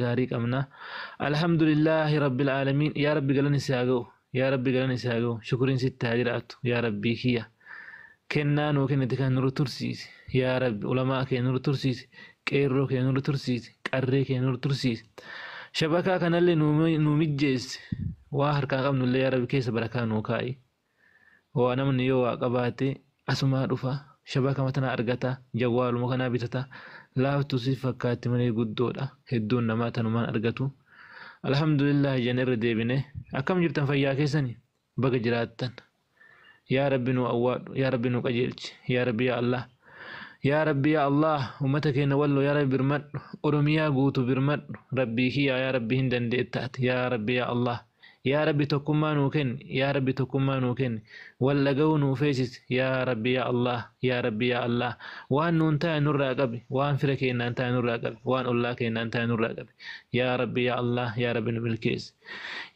Gaarii qabna. Alhamdulillaahi rabbil aalamiin. Yaa Rabbi, galanni si haa ga'u. Yaa Rabbi, galanni si haa ga'u. Shukuriin sitti haa jiraattu. Yaa Rabbii kiyya. Kennaa nuu kennite kan nurra tursiisi. Yaa Rabbi, ulamaa kee nurra tursiisi. Qeerroo kee nurra tursiisi. Qarree kee nurra tursiisi. Shabakaa kanallee nuu mijjeessi. Waa harkaa qabnullee, yaa Rabbi, keessa barakaa nuu kaa'i. Waa namni yoo waa qabaate asumaa dhufa. Shabaka tana argata. Jawwaaluma kanaa bitata. Laaftuu si fakkaatti malee guddoodha. Hedduun namaa tanumaan argatu. Alhamdulillah jenne irra deebine. Akkam jirtan? Fayyaa keessani? Baga jiraattan. Yaa Rabbi, nu awwaadhu. Yaa Rabbi, nu qajeelchi. Yaa Rabbi, yaa Allah. Yaa Rabbi, yaa Allah, ummata keenya Walloo, yaa Rabbi, birmadhu. Oromiyaa guutuu birmadhu. Rabbii kiyyaa, yaa Rabbi, hin dandeettaati. Yaa Rabbi, yaa Allah. Yaa Rabbi, tokkummaa nuu kenni. Yaa Rabbi, tokkummaa nuu kenni. Wal dhaga'uu nuu feesisi. Yaa Rabbi, yaa Allah. Yaa Rabbi, yaa Allah. Waan nuun taa'e nurraa qabi. Waan fira keenyaan taa'e nurraa qabi. Waan ollaa keenyaan taa'e nurraa qabi. Yaa Rabbi, yaa Allah. Yaa Rabbi, nu milkeessi.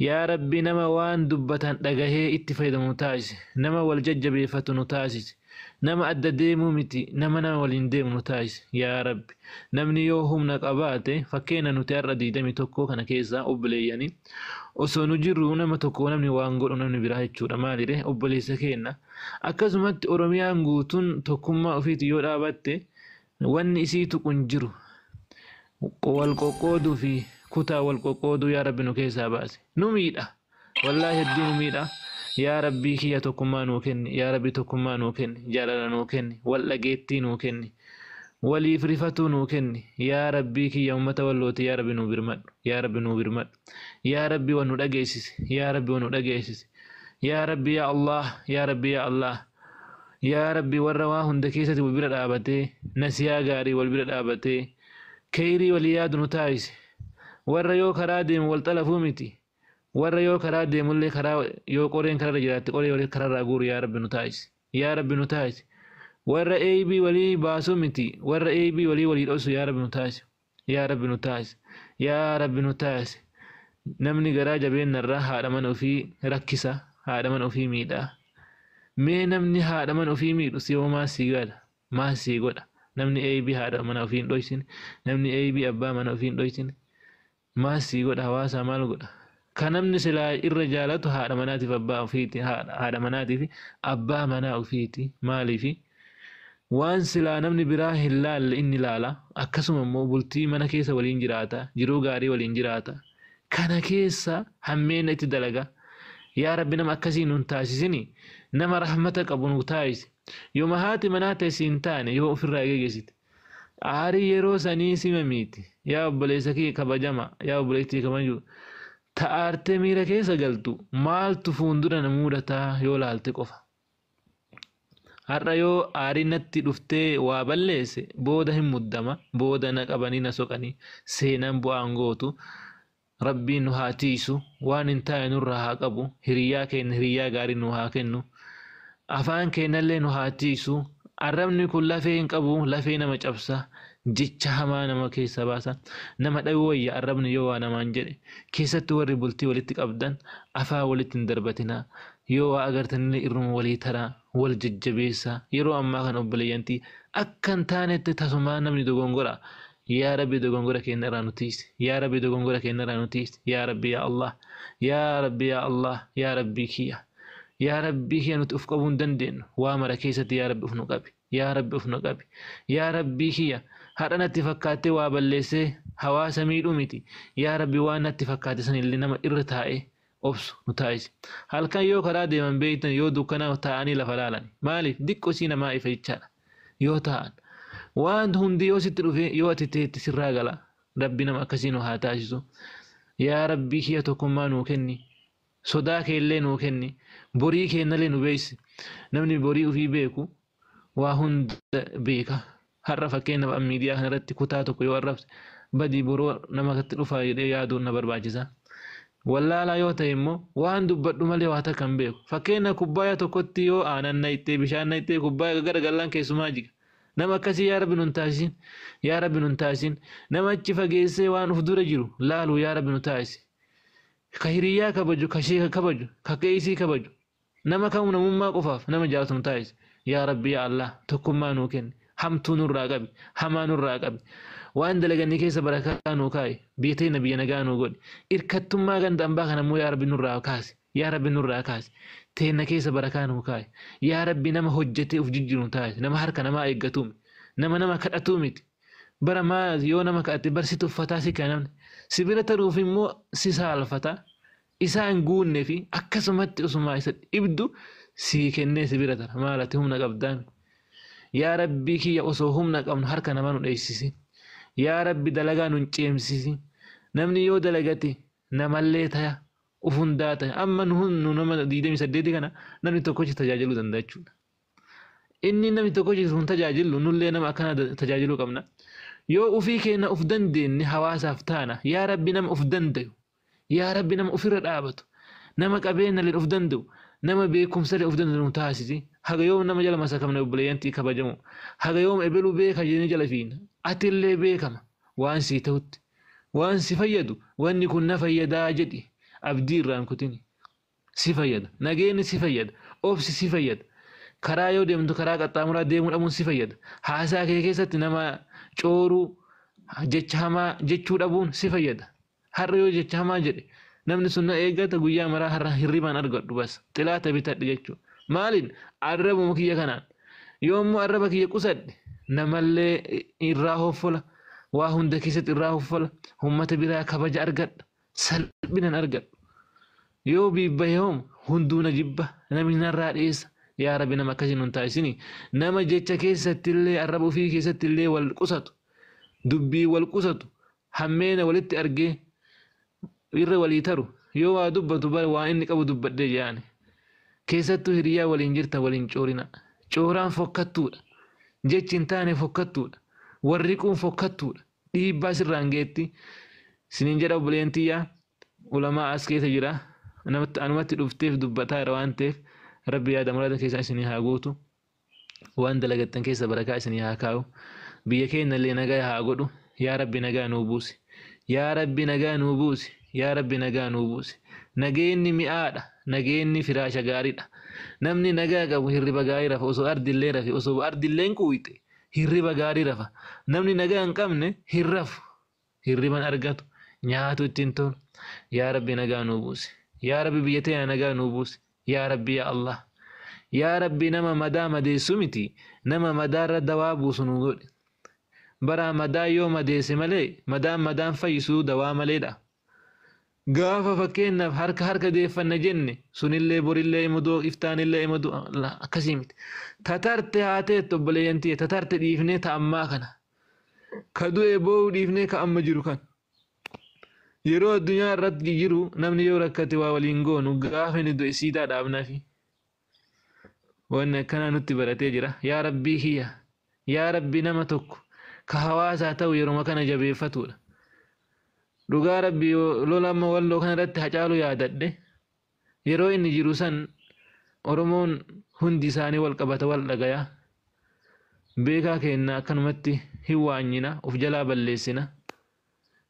Yaa Rabbi, nama waan dubbatan dhagahee itti fayyadamu nu taasisi. Nama wal jajjabeeffatu nu taasisi. Nama adda deemuu miti, nama nama waliin deemu nu taasisi. Yaa Rabbi, namni yoo humna qabaate, fakkeenya nuti har'a 21 kana keessa obboleeyyanii osoo nu jirru nama tokko namni waan godhu namni biraa jechuudha. Maalire, obboleessa keenya. Akkasumatti Oromiyaan guutuun tokkummaa ofiitti yoo dhaabatte, wanni isii tuqu hin jiru. Wal qoqqooduu fi kutaa wal qoqqooduu, yaa Rabbi, nu keessaa baase. Nu miidha. Wallaahi, hedduu nu miidha. Yaa Rabbii kiyya, tokkummaa nuu kenni. Yaa Rabbi, tokkummaa nuu kenni. Jaalala nuu kenni. Wal dhageettii nuu kenni. Waliif rifatuu nuu kenni. Yaa Rabbii kiyya, uummata Wallooti, yaa Rabbi, nuu birmadhu. Yaa Rabbi, nuu birmadhu. Yaa Rabbi, wa nu dhageessisi. Yaa Rabbi, wa nu dhageessisi. Yaa Rabbi, yaa Allah. Yaa Rabbi, yaa Allah. Yaa Rabbi, warra waa hunda keessatti wal bira dhaabatee, nasiyaa gaarii wal bira dhaabatee, keyrii walii yaadu nu taasisi. Warra yoo karaa deemu wal xalafuu miti. Warra yoo karaa deemullee karaa yoo qoreen kararra jiraatte qoree walii kararraa guuru, yaa Rabbi, nu taasisi. Yaa Rabbi, nu taasisi. Warra eeybii walii baasuu miti. Warra eeybii walii walii dhosu, yaa Rabbi, nu taasisi. Yaa Rabbi, nu taasisi. Yaa Rabbi, nu taasisi. Namni garaa jabeennarraa haadha mana ofii rakkisa. Haadha mana ofii miidha. Mee namni haadha mana ofii miidhu si hoo maal sii godha? Maal sii godha? Namni eeybii haadha mana ofii hin dhoysine. Namni eeybii abbaa mana ofii hin dhoysine. Maal sii godha? Hawaasaa maal godha? Kan namni silaa irra jaalatu haadha manaatiif abbaa ofiiti. Haadha manaatiif abbaa manaa ofiiti. Maaliifi? Waan silaa namni biraa hin laalle inni laala. Akkasuma immoo bultii mana keessa waliin jiraata. Jiruu gaarii waliin jiraata. Kana keessa hammeena itti dalaga. Yaa Rabbi, nama akkasii nun taasisini. Nama rahmata qabu nu taasisi. Yooma haati manaa ta'e siin taane yoo ofirraa geggeessite. Aarii yeroo sanii sima miiti. Yaa obboleessa kee kabajama. Yaa obboleettii kabaju. Ta'aartee miira keessa galtu maaltu fuuldura na mudataa yoo laalte qofa. Har'a yoo aariin natti dhuftee waa balleesse, booda hin muddama. Booda na qabanii na soqanii seenaan bu'aan gootu. Rabbiin nu haa tiisu. Waan hin taane nurraa haa qabu. Hiriyyaa keenya hiriyyaa gaarii nu haa kennu. Afaan keenyallee nu haa tiisu. Arrabni kun lafee hin qabu. Lafee nama cabsa. Jecha hamaa nama keessa baasa. Nama dhawuu wayya arrabni yoo waa namaan jedhe. Keessattuu warri bultii walitti qabdan, afaan walitti hin darbatinaa. Yoo waa agartanillee irruma walii taraa. Wal jajjabeessaa. Yeroo ammaa kana obboleeyyantii akka hin taanetti tasumaa namni dogongora. Yaa Rabbi, dogongora keenya irraa nu tiisi. Yaa Rabbi, dogongora keenya irraa nu tiisi. Yaa Rabbi, yaa Allah. Yaa Rabbi, yaa Allah. Yaa Rabbii kiyya. Yaa Rabbii kiyya, nuti of qabuu hin dandeenyu. Waa mara keessatti, yaa Rabbi, of nu qabi. Yaa Rabbi, of nu qabi. Yaa Rabbii kiyya, har'a natti fakkaattee waa balleessee hawaasa miidhuu miti. Yaa Rabbi, waan natti fakkaate sanillee nama irra taa'ee obsu nu taasisi. Halkan yoo karaa deeman beektan, yoo dukkanaa taa'anii lafa laalan. Maaliif? Diqqoo isii namaa ifa jechaadha. Yoo taa'an. Waan hundi yoo sitti dhufe, yoo ati teetti sirraa gala. Rabbi nama akkasii nu haa taasisu. Yaa Rabbii kiyya, tokkummaa nuu kenni. Sodaa keellee nuu kenni. Borii keennallee nu beeksi. Namni borii ofii beeku waa hunda beeka. Har'a fakkeenyaaf miidiyaa kanarratti kutaa tokko yoo arrabse, badii boroo namatti dhufaa jedhee yaaduun na barbaachisa. Wallaalaa yoo ta'e immoo waan dubbadhu malee waa takka hin beeku. Fakkeenya kubbaaya tokkotti yoo aanan naqxee, bishaan naqxee, kubbaaya garagallaan keessumaa jiga. Nama akkasii, yaa Rabbi, nun taasisin. Yaa Rabbi, nun taasisin. Nama achi fageessee waan uf dura jiru laalu, yaa Rabbi, nu taasisi. Ka hiriyyaa kabaju, ka sheeka kabaju, ka qeesii kabaju. Nama kamu namummaa qofaaf nama jaalatu nu taasisi. Yaa Rabbi, yaa Allah, tokkummaa nuu kenni. Hamtuu nurraa qabi. Hamaa nurraa qabi. Waan dalagannii keessa barakaa nuu kaa'i. Biyya teenya biyya nagaa nuu godhi. Irkattummaa ganda ambaa kana immoo yaa Rabbi nurraa kaasi. Yaa Rabbi nurraa kaasi. Teenna keessa barakaa nuu kaa'i. Yaa Rabbi nama hojjetee uf jijjiiru nu taasisi. Nama harka namaa eeggatuu miti. Nama nama kadhatuu miti. Bara maa yoo nama kadhatte bar si tuffataa si kana namni. Si bira taruuf immoo si saalfata. Isaa hin guunne fi akkasumatti osumaa isa dhibdu sii kennee si bira tara. Maal ati humna qabdaami. Yaa Rabbii kiyya osoo humna qabnu harka namaa nu dheessisin. Yaa Rabbi dalagaa nu hin ceemsisin. Namni yoo dalagate namallee taya uf hundaa taya. Amma nu nama 28 kana namni tokkochi tajaajiluu danda'a jechuudha. Inni namni tokkochi sun tajaajilu nullee nama akkana tajaajiluu qabna. Yoo ufii keenya uf dandeenye hawaasaaf taana. Yaa Rabbi nama uf dandayu. Yaa Rabbi nama ofirra dhaabatu. Nama qabeenyallee uf danda'u. Nama beekumsallee uf danda'u nu taasisi. Haga yoom nama jala masakamne obboleeyyantii kabajamu. Haga yoom ebeluu beeka jennee jala fiina. Atillee beekama waan sii ta'utti. Waan si fayyadu wanni kun na fayyadaa jedhi abdii irraan kutini. Si fayyada. Nageenyi si fayyada. Obsi si fayyada. Karaa yoo deemtu karaa qaxxaamuraa deemuu dhabuun si fayyada. Haasaa kee keessatti nama cooruu jecha hamaa jechuu dhabuun si fayyada. Har'a yoo jecha hamaa jedhe namni sun na eeggata guyyaa maraa har'a hirribaan argadhu bas xilaata bitadhe jechuudha. Maaliin arrabuma kiyya kanaan yoo immoo arraba kiyya qusadhe namallee irraa hoffola waa hunda keessatti irraa hoffola uummata biraa kabaja argadha salphinan argadhu. Yoo biibbahe hoom hunduu na jibba namni narraa dheessa yaa Rabbi nama akkasii nun taasisini nama jecha keessatti illee arraba ofii keessatti illee wal qusatu dubbii wal qusatu hammeena walitti argee irra walii taru yoo waa dubbatu bara waan inni qabu dubbadhee jedhani. Keessattuu hiriyaa waliin jirtan waliin coorina. Cooraan fokkattuudha. Jechi hin taane fokkattuudha. Warri quun fokkattuudha. Dhiibbaa sirraan geetti. Sinin jedha obboleen tiyyaa ulamaa as keessa jira. Namatti anumatti dhufteef dubbataa jira waan ta'eef Rabbi yaada muraada keessaa isinii haa guutu. Waan dalagattan keessa barakaa isinii haa kaa'u. Biyya keenya illee nagaa haa godhu. Yaa Rabbi nagaa nuu buusi. Yaa Rabbi nagaa nuu buusi. Yaa Rabbi nagaa nuu buusi. Nageenyi mi'aadha. Nageenyi firaasha gaariidha. Namni nagaa qabu hirriba gaarii rafa osoo ardillee rafe osoo ardillee hin quuyxe hirriba gaarii rafa. Namni nagaa hin qabne hin rafu. Hirriban argatu nyaatu ittiin tolu. Yaa Rabbi nagaa nuu buusi. Yaa Rabbi biyya teenya nagaa nuu buusi. Yaa Rabbi yaa Allah. Yaa Rabbi nama madaa madeessu miti nama madaarra dawaa buusu nuu godhi. Bara madaa yoo madeesse malee madaan madaan fayyisuu dawaa maleedha. Gaafa fakkeenyaaf harka harka deeffanna jenne sunillee borillee imaduu iftaanillee imaduu akkasii miti. Tatarte haa ta'ettu obboleeyyan tiyya tatarte dhiifnee ta ammaa kana. Ka du'e boo'u dhiifnee ka amma jiru kan. Yeroo addunyaa irratti jiru namni yoo rakkate waa waliin goonu gaafa inni du'e siidaa dhaabnaafi. Wanni akkanaa nutti baratee jira. Yaa Rabbii kiyya. Yaa Rabbi nama tokko ka hawaasaa ta'u yeruma kana jabeeffatudha. Dhugaa Rabbi lola amma walloo kana irratti Hacaalu yaadadhe yeroo inni jiru san Oromoon hundi isaanii wal qabata wal dhagaya. Beekaa keenya akkanumatti hin waanyina of jalaa balleessina.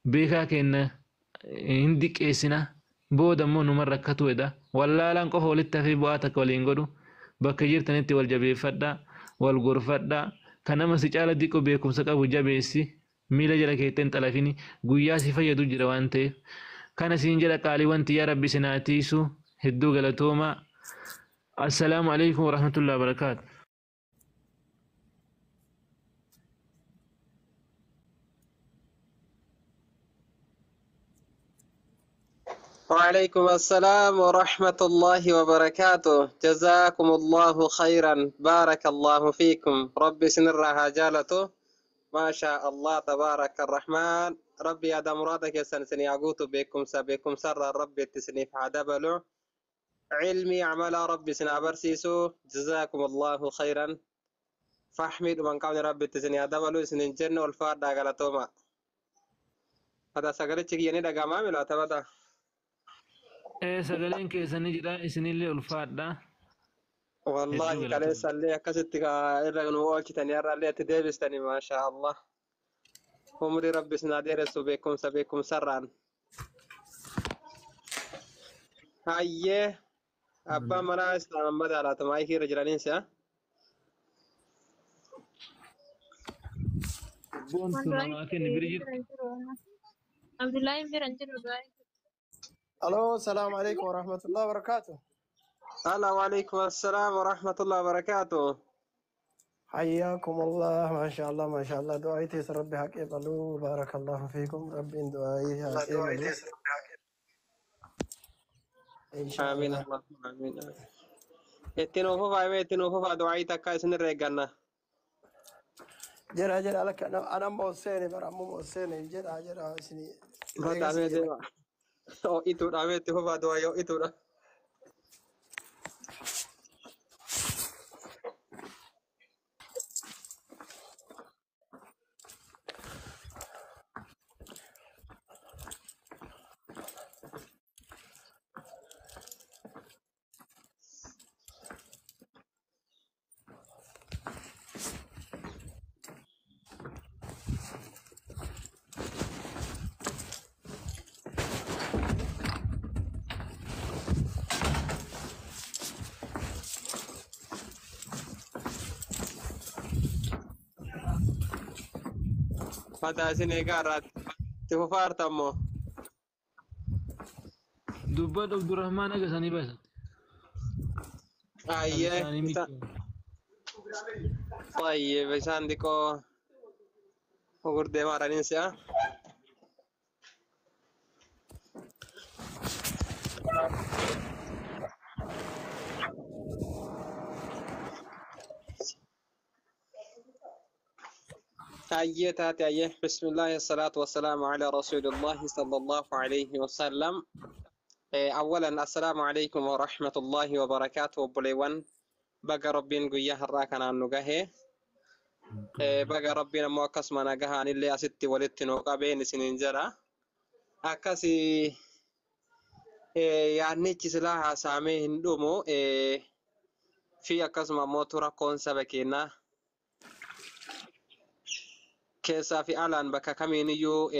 Beekaa keenya hin diqqeessina. Booda immoo numa rakkatu edha. Wallaalaan qofa walitti hafee bu'aa takka waliin godhu. Bakka jirtanitti wal jabeeffadhaa, wal gorfadhaa. Kan nama si caala diqqoo beekumsa qabu jabeessi. Miila jala keettee hin xalafini. Guyyaa si fayyadu jira waan ta'eef. Kana siin jedha qaalii wanti yaa Rabbi isin haa tiisu. Hedduu galatoomaa. Assalaamu alaikum warahmatullahi wabarakaatu. وعليكم السلام ورحمة الله وبركاته. جزاكم الله خيرا، بارك الله فيكم. ربي سنرها جالته، ما شاء الله تبارك الرحمن. ربي يا مرادك يا سنسن يعقوت بكم سبكم سر ربي التسنيف عدبلو علمي عمل ربي سنابرسيسو. جزاكم الله خيرا. فاحمد من قبل ربي التسني عدبلو سنين جن والفار داغلتوما. هذا سغلتك يعني دغما ملا تبدا. Sagaleen keessan ni jira isinillee ulfaadha. Wallahi kaleessallee akkasitti irra nu oolchitanii har'allee itti deebistanii maashaa Allah. Umrii rabbi isin haa dheeressu beekumsa beekumsarraan. Hayyee abbaan manaa islaam madaalaatu maayikii irra jiraniin si'a. Boontu namaa kenni bira jirtu. Abdullahi bira hin jiru du'aa. الو السلام عليكم ورحمة الله وبركاته. Ala waalaikum assalaam wa rahmatullahi wa barakaatu. حياكم الله، ما شاء الله ما شاء الله. دعائي ربي حق يقبلوا، بارك الله فيكم. ربي دعائي حق يقبلوا إن شاء Amiin الله. Allahumma amiin. Itti nuuf fufaa mee itti nuuf fufaa du'aayii takka isinirra eegganna. جرى جرى لك، أنا موسيني برا، مو موسيني، جرى جرى سني. Fadhaa mee deema. Ho'ituudha mee itti fufaa du'aayii ho'ituudha. Fadhaa isin eegaa irraatti. Itti fufaa artammoo. Dubbadhu Abdurrahmaan aga isaanii baasate. Ayyee. Isaanii miti. Tayyib isaan xiqqoo gurdeemaa jiraniin si'a. Ayyee taate ayyee. Bismillaahi salaatu wassalaamu ala rasuulillahi sallallahu alayhi wasallam. Awwalan assalaamu alaykum wa rahmatullahi wa barakaatu obboleewwan, baga rabbiin guyyaa har'aa kanaan nu gahee. Baga rabbiin ammoo akkasuma nagahaan illee asitti walitti nu qabeen isiniin jedha. Akkasi yaadnichi silaa haasaamee hin dhumu fi akkasuma ammoo rakkoon saba keenyaa keessaa fi alaan bakka kamiiniyyuu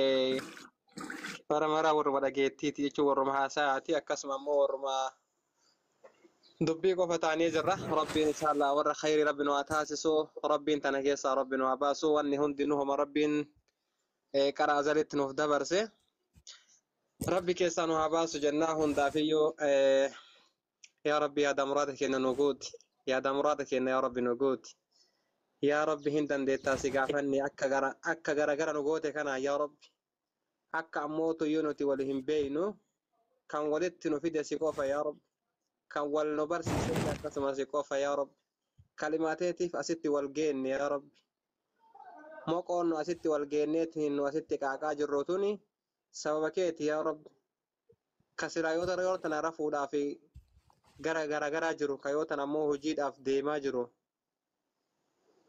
bara mara warruma dhageettiiti jechuun warruma haasayaati, akkasuma ammoo warruma dubbii qofa taanee jirra. Rabbiin inshaallah warra khayrii rabbi nu haa taasisu, rabbiin tana keessaa rabbi nu haa baasu. Wanni hundinuu homa rabbiin qara azalitti nuuf dabarse rabbi keessaa nu haa baasu jennaa. Hundaafiyyuu yaa rabbi yaada muraada keenya nu guuti, yaada muraada keenya yaa rabbi nu guuti. Yaa rabbi hin dandeettaa, si gaafanne akka gara akka gara gara nu goote kana yaa rabbi. Akka ammootu iyyuu nuti wal hin beeynu, kan walitti nu fide si qofa yaa rabbi, kan wal nu barsiise akkasuma si qofa yaa rabbi. Kalimaateetiif asitti wal geenne yaa rabbi, moqoon nu asitti wal geenneetiin nu asitti qaaqaa jirru tuni sababa keeti yaa rabbi. Ka silaa yoo tana rafuudhaaf gara gara garaa jiru, ka yoo tana ammoo hojiidhaaf deemaa jiru,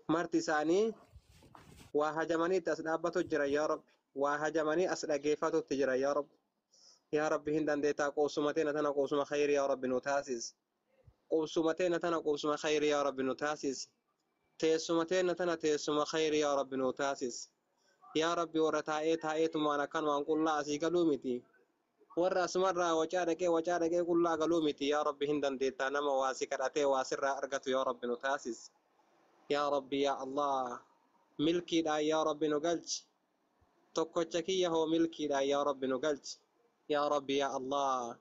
marti isaanii waa hajamaniitti as dhaabbatu jira yaa rabbi, waa hajamanii as dhageeffatutti jira yaa rabbi. Yaa rabbi hin dandeettaa, qubsuma teena tana qubsuma khayrii yaa rabbi nu taasis, qubsuma teena tana qubsuma khayrii yaa rabbi nu taasis, teessuma teena tana teessuma khayrii yaa rabbi nu taasis. Yaa rabbi warra taa'ee taa'eetumaan akkanumaan qullaa asii galuu miti, warra asumarraa wacaa dhaqee wacaa dhaqee qullaa galuu miti. Yaa rabbi hin dandeettaa, nama waa si kadhatee waa sirraa argatu yaa rabbi nu taasis. Yaa rabbi yaa allah milkiidhaan yaa rabbi nu galchi, tokkocha kiyya hoo milkiidhaan yaa rabbi nu galchi. Yaa rabbi yaa allah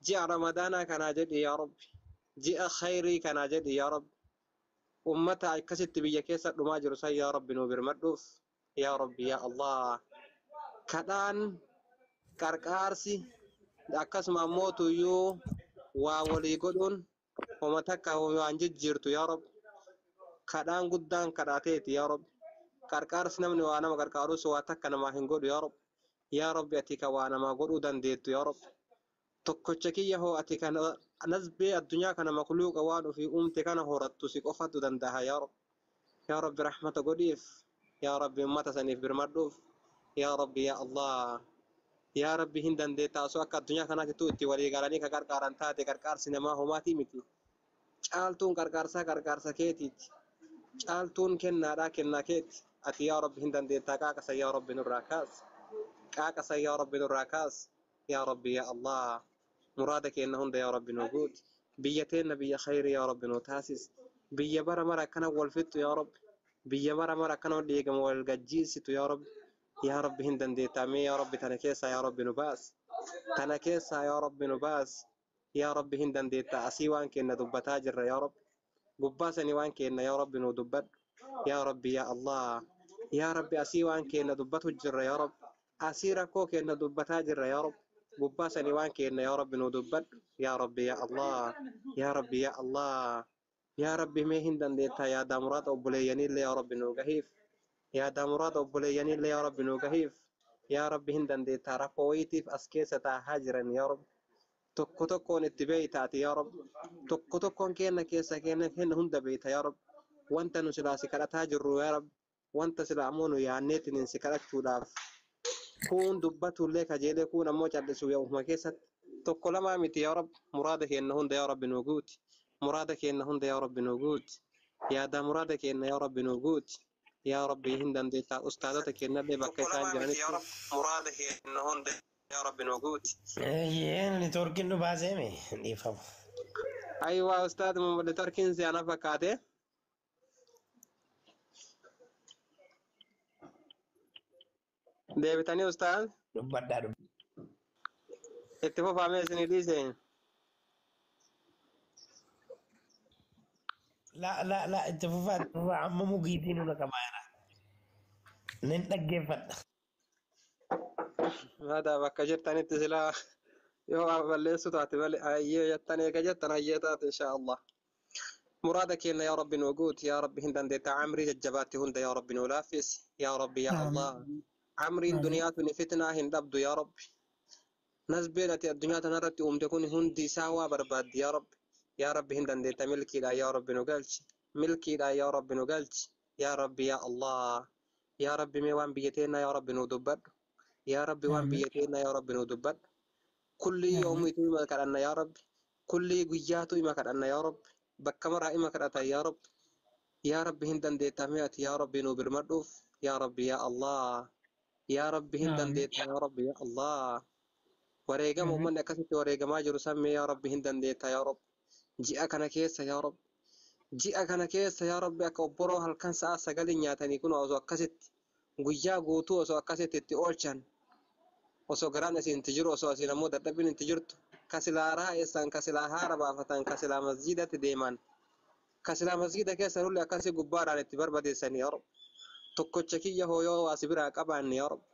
ji'a ramadaanaa kanaa jedhi yaa rabbi, ji'a khayrii kanaa jedhi yaa rabbi, ummata akkasitti biyya keessa dhumaa jiru san yaa rabbi nu birmadhuuf. Yaa rabbi yaa allah kadhaan qarqaarsi akkasuma ammoo tuyyuu waa walii godhuun homa takka waan jijjiirtu yaa rabbi. Kadhaan guddaan kadhaateeti yaa rabbi, qarqaarsi namni waa nama qarqaarus waa takka namaa hin godhu yaa rabbi. Yaa rabbi ati ka waa namaa godhuu dandeettu yaa rabbi, tokkocha kiyya hoo ati kana nasbee addunyaa kana makluuqa waan ofii uumte kana horattu si qofatu danda'a yaa rabbi. Yaa rabbi rahmata godhiif, yaa rabbi ummata saniif birmadhuuf. Yaa rabbi yaa allah yaa rabbi hin dandeettaa, osoo akka addunyaa kanaatti itti walii galanii ka qarqaaran taate qarqaarsi namaa homaatii miti. Caaltuun qarqaarsaa qarqaarsa keetiiti, caaltuun kennaadhaa kennaa keeti. Ati yaa rabbi hin dandeettaa, qaaqasa yaa rabbi nurraa kaas, qaaqasa yaa rabbi nurraa kaas. Yaa rabbi yaa allah muraada keenna hunda yaa rabbi nu guuti, biyya teenna biyya khayri yaa rabbi nu taasis, biyya bara mara akkana wal fixxu yaa rabbi. Biyya mara mara akkanuma dhiigama wal gajjiisitu yaa Rabbi. Yaa Rabbi hin dandeettaa mee yaa Rabbi tana keessaa yaa Rabbi nu baas. Tana keessaa yaa Rabbi nu baas. Yaa Rabbi hin dandeettaa asii waan kenna dubbataa jirra yaa Rabbi. Gubbaa sanii waan kenna yaa Rabbi nu dubbadhu. Yaa Rabbi yaa Allah. Yaa Rabbi asii waan kenna dubbatu jirra yaa Rabbi. Asii rakkoo kenna dubbataa jirra yaa Rabbi. Gubbaa sanii waan kenna yaa Rabbi nu dubbadhu. Yaa Rabbi yaa Allah. Yaa Rabbi yaa Allah. Yaa Rabbi mee hin dandeettaa yaadaa muraada obboleeyyanillee yaa Rabbi nu gahiif. Yaadaa muraada obboleeyyanillee yaa Rabbi nu gahiif. Yaa Rabbi hin dandeettaa rakkoo wayiitiif as keessa taa'aa jiran yaa Rabbi. Tokko tokkoon itti beeytaati yaa Rabbi. Tokko tokkoon kenna keessa kenna kenna hunda beeyta yaa Rabbi. Wanta nu silaa si kadhataa jirru yaa Rabbi. Wanta silaa ammoo nu yaanneetiin si kadhachuudhaaf. Kuun dubbatullee kajeelee kuun ammoo callisu yaa ufuma keessatti. Tokko lamaa miti yaa Rabbi. Muraada kenna hunda yaa Rabbi nu guuti. Muraada kenna hunda yaa Rabbi nu guuti. Yaada muraada kenna yaa Rabbi nu guuti. Yaa Rabbi hin dandeettaa ustaadota kennallee bakka isaan jiranitti. Muraada kenna hunda yaa Rabbi nu guuti. Eeyyee neetwoorkiin nu baaseeme dhiifama. Ayiwaa ustaad neetwoorkiin si ana fakkaate. Deebitanii ustaad Dubbadhaa dubbadhaa. itti fufaamee isinii dhiise. La la la itti fufaa itti fufaa amma mugiitiin nuna qabaa jira. Nin dhaggeeffadha. Madaa bakka jirtanitti silaa yoo waa balleessu taate malee ayyee jettan eega jettan ayyee taate insha Allah. Muraada keenya yaa Rabbi nu guuti yaa Rabbi hin dandeetta amrii jajjabaatti hunda yaa Rabbi nu laaffisi yaa Rabbi yaa Allah. Amriin duniyaa tuni fitnaa hin dhabdu yaa Rabbi. Nasbeen ati addunyaa tanarratti uumte kun hundi isaa waa barbaaddi yaa Rabbi. Yaa Rabbi hin dandeetta milkiidha yaa Rabbi nu galchi. Milkiidha yaa Rabbi nu galchi. Yaa Rabbi yaa Allah. Yaa Rabbi mee waan biyya teennaa yaa Rabbi nu dubbadhu. Yaa Rabbi waan biyya teennaa yaa Rabbi nu dubbadhu. Kulli yoomiitu ima kadhanna yaa Rabbi. Kulli guyyaatu ima kadhanna yaa Rabbi. Bakka maraa ima kadhata yaa Rabbi. Yaa Rabbi hin dandeetta mee ati yaa Rabbi nu birmadhuuf. Yaa Rabbi yaa Allah. Yaa Rabbi hin dandeetta yaa Rabbi yaa Allah. Wareegama uummanni akkasitti wareegamaa jiru sammee yaa Rabbi hin dandeetta yaa Rabbi. Ji'a kana keessa yaa Rabbi. Ji'a kana keessa yaa Rabbi akka obboroo halkan sa'a sagalii nyaatanii kun osoo akkasitti guyyaa guutuu osoo akkasitti itti oolchan osoo garaan isin itti jiru osoo isin ammoo dadhabbiin itti jirtu kasilaa raa'essan kasilaa haara baafatan kasilaa masjiidatti deeman kasilaa masjiida keessa lulli akkasii gubbaadhaan itti barbadeessan yaa Rabbi. Tokkocha kiyya hoo yoo waa si biraa qabaanne yaa Rabbi.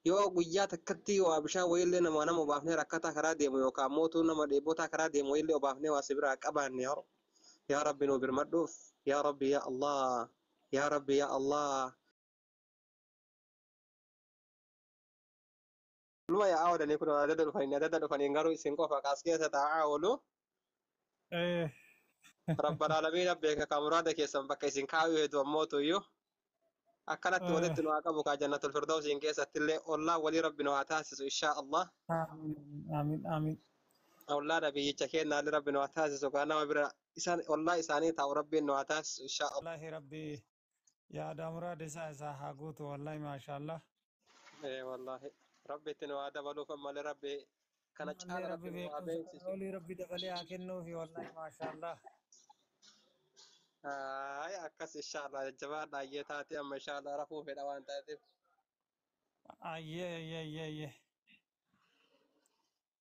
Yoo guyyaa takkatti waa bishaan wayiillee nama nama obaafnee rakkataa karaa deemu yookaan mootuu nama dheebotaa karaa deemu wayiillee obaafnee waa si biraa qabaanne yaa Rabbi. Yaa Rabbi nu birmadhuuf. Yaa Rabbi yaa Allah. Yaa Rabbi yaa Allah. Luma yaa'aa oolanii kun adada dhufanii adada dhufanii garuu isin qofa kaas keessa taa'aa oolu. Rabbal aalamiin beeka kan muraada keessan bakka isin kaa'uu heedu ammootu iyyuu. Akkanatti walitti nu haa qabu kaa jannatul firdawsiin keessatti illee ollaa walii rabbi nu haa taasisu inshaa Allah. Amiin amiin. Ollaa nabiyyicha kennaallee rabbi nu haa taasisu kaa nama bira isaan ollaa isaanii taa'u rabbiin nu haa taasisu inshaa Allah. Wallaahi rabbi yaada muraada isaa isaa haa guutu wallaahi maashaallah. Ee wallaahi rabbi itti nu haa dabaluuf ammallee rabbi kana Ammallee caala rabbi rabbi nu haa beekumsa beeksisu. olii rabbi dabalee haa kennuufi wallaahi maashaallah. Ay akkas inshaa Allah jajjabaadha ayyee taate amma inshaa Allah rafuu fedha waan taateef. Ayyee ayyee ayyee ayyee.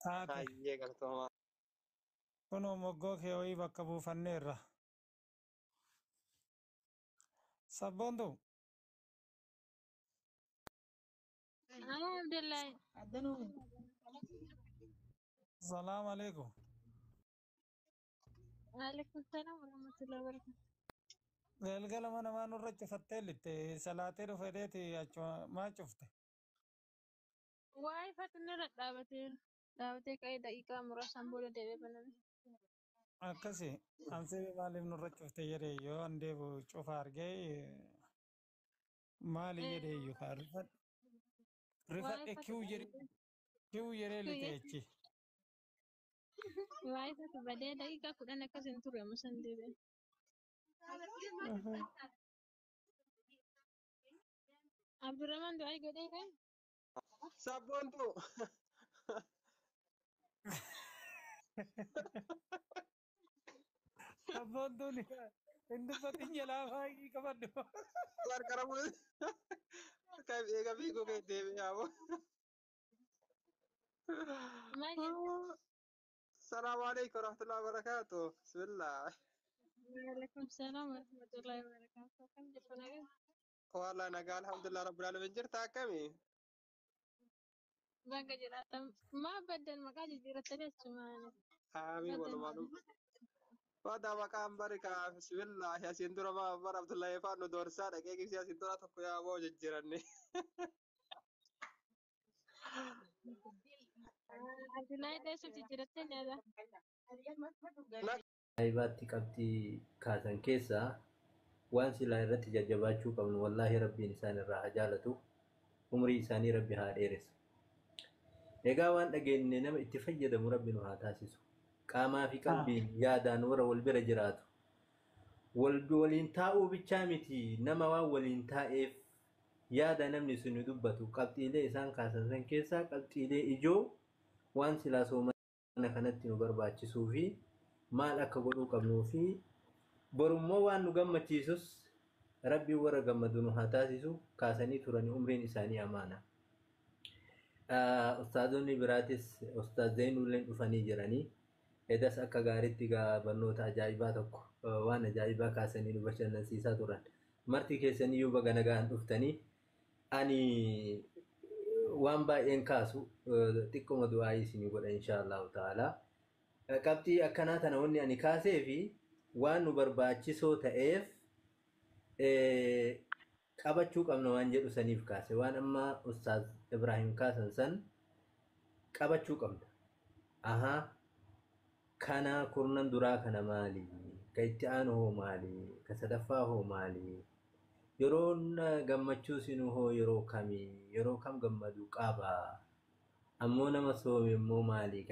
Taate Ayyee galtooma. kunoo moggoo kee wayii bakka buufanneerra. Sabboontu Haa Abdullahi. salaam alaikum. Waalaikum salaam warahmatullahi wabarakatuh. Galgala mana maa nurra cufattee litte salaatee dhufeeteeti achuma maa cufte. Waa ifatu nirra dhaabateera. Dhaabatee ka'ee daqiiqaa muraasaan booda deebi'ee baname. Akkasi ansee maaliif nurra cufte jedhee yoo an deebi'u cufa argee maali jedhee iyyuu kaa Waa rifadhe ifatu kiw jedhee dhaabatee. kiw jedhee lite achi. Waa ifatu badee daqiiqaa 10 akkas hin turre amma san deebi'e. Abdurrahman du'aa godhee ka'e. Sabboontu. Sabboontuun hin dubbatin jalaa faayii qabadhu. Qarqara eega fiiguu kee deebi'ee yaaboo. Maal jette? Salaamu alaikum warahmatullahi wabarakatuh. Bismillah. Waalaikum salaam warahmatullahi wabarakatuh. Akkam jirtu nagaa? Wallah nagaa alhamdulillah rabbil alamin jirta akkami? Baga jiraatan. Maa baddan maqaa jijjiirattanii achumaan Amiin baddan. walumaanuu. Wada maqaan bari ka bismillah asiin dura ma bara Abdullahi faan nu doorsaa dhaqee ibsi asiin dura tokko yaaboo jijjiiranne. Abdullahi dheessuuf jijjiirattee nyaata. Ajaa'ibaatti qabxii kaasan keessaa waan silaa irratti jajjabaachuu qabnu wallaahi rabbiin isaan irraa haa jaalatu umrii isaanii rabbi haa dheeressu. Egaa waan dhageenye nama itti fayyadamu rabbi nu haa taasisu. Qaamaa fi qalbiin yaadaan warra wal bira jiraatu. Waliin taa'uu bichaa miti nama waan waliin taa'eef yaada namni sun dubbatu qabxiilee isaan kaasan san keessaa qabxiilee ijoo waan silaa soomana kanatti nu barbaachisuu fi maal akka godhuu qabnuu fi borummoo waan nu gammachiisus rabbiin warra gammadu nu haa taasisu kaasanii turanii umriin isaanii amaana. Ustaazonni biraatis Ustaaz Zainuulleen dhufanii jiranii. Edas akka gaariitti gaa barnoota ajaa'ibaa tokko waan ajaa'ibaa kaasanii nu bashannansiisaa turan. Marti keessaniyyuu baga nagaan dhuftanii ani waan baay'een kaasu xiqquma du'aayii isinii godha insha Allahu ta'ala. Qabxii akkanaa tana wanni ani kaasee fi waan nu barbaachisoo ta'eef qabachuu qabna waan jedhu saniif kaase waan amma Ustaaz Ibrahim kaasan san qabachuu qabna. Ahaa kana kurnan duraa kana maali? Ka itti aanu hoo maali? Ka sadaffaa hoo maali? Yeroon gammachuu sinu hoo yeroo kamii? Yeroo kam gammadu qaba? Ammoo nama soome immoo maali?